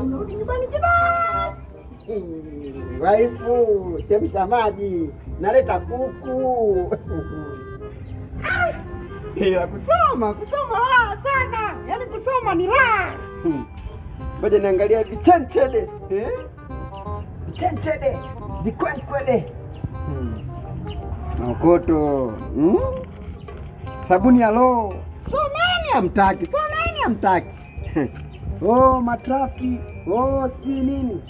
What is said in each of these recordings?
Unarudi nyumbani kibasi. Waifu, chemsha maji, naleta kuku. Ila kusoma, kusoma la sana. Yaani kusoma ni la. Ngoja niangalie vichenchede. Eh? Vichenchede, vikwenkwede. Maokoto. Sabuni ya roho. Someni hamtaki, someni hamtaki. Oh, matrafiki, oh, sijui nini.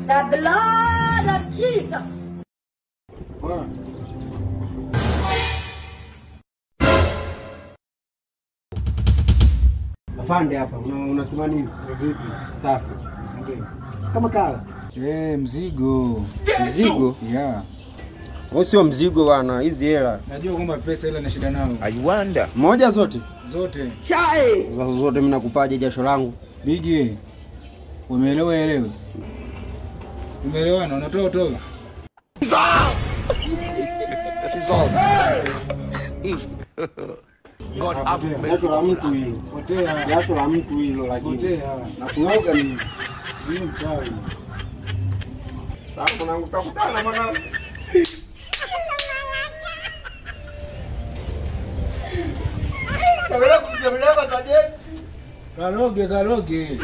The blood of Jesus. Afande hapa, unasema nini? Vipi? Safi. Kama kala. Mzigo. Mzigo? Yeah. Wewe sio mzigo bwana, hizi hela. Najua kwamba pesa ila na shida nao. I wonder. Moja zote? Zote. Chai. Zote mimi nakupaje jasho langu? Bigi. Umeelewa elewa. Umeelewana, unatoa toa. God have mercy. Jasho la mtu hilo. Potea. Jasho la mtu hilo lakini. Potea. Na kuoga ni mimi mchawi. Sasa mwanangu tutakutana mwanangu. Kamera kumsemlea sajenti. Karoge karoge.